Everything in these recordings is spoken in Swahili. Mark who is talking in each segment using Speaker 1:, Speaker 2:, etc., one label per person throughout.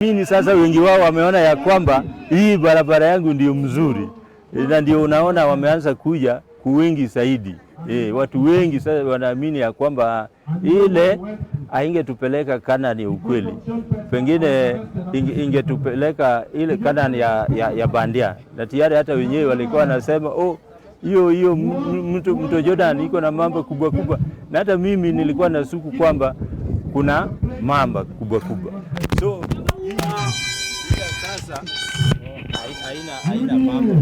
Speaker 1: Mimi sasa wengi wao wameona ya kwamba hii barabara yangu ndio mzuri, na ndio unaona wameanza kuja kuwengi zaidi. Watu wengi sasa wanaamini ya kwamba ile haingetupeleka Kanani ya ukweli, pengine ingetupeleka ile Kanani ya bandia, na tayari hata wenyewe walikuwa wanasema, "Oh, hiyo hiyo mto Jordan iko na mambo kubwa kubwa," na hata mimi nilikuwa nashuku kwamba kuna mamba kubwa kubwa. So hii sasa haina mambo,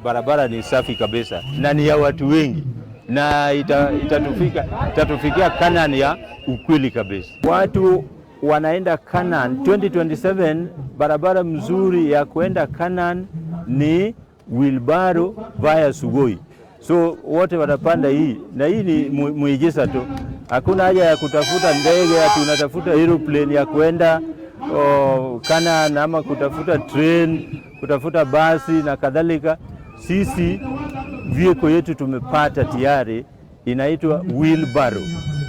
Speaker 1: barabara ni safi kabisa na ni ya watu wengi na itatufikia Canaan ya ukweli kabisa. Watu wanaenda Canaan 2027, barabara mzuri ya kwenda Canaan ni wheelbarrow via Sugoi. So wote watapanda hii na hii ni muujiza tu, hakuna haja ya kutafuta ndege ati unatafuta aeroplane ya kwenda, oh, Canaan ama kutafuta train, kutafuta basi na kadhalika. Sisi vehicle yetu tumepata tayari, inaitwa wheelbarrow.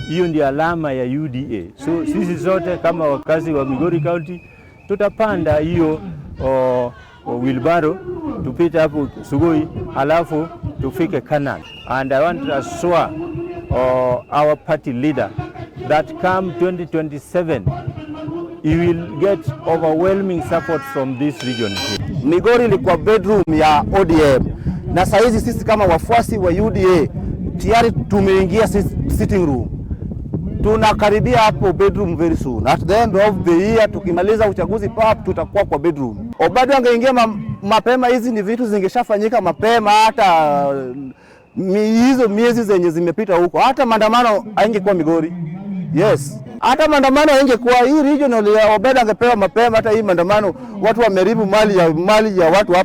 Speaker 1: Hiyo ndio alama ya UDA. So sisi sote kama wakazi wa Migori County tutapanda hiyo, oh, wheelbarrow tupite hapo Sugoi, halafu tufike Canaan. And I want to assure our party leader that come 2027 he will get overwhelming support from this region here.
Speaker 2: Migori ilikuwa bedroom ya ODM na saizi sisi kama wafuasi wa UDA tayari tumeingia sitting room, tunakaribia hapo bedroom very soon. At the end of the year tukimaliza uchaguzi pap, tutakuwa kwa bedroom. Obado angeingia mapema, hizi ni vitu zingeshafanyika mapema, hata hizo miezi zenye zimepita huko, hata maandamano haingekuwa Migori. Yes, hata maandamano haingekuwa hii regional ya Obed angepewa mapema, hata hii maandamano watu wameharibu mali ya watu hapa.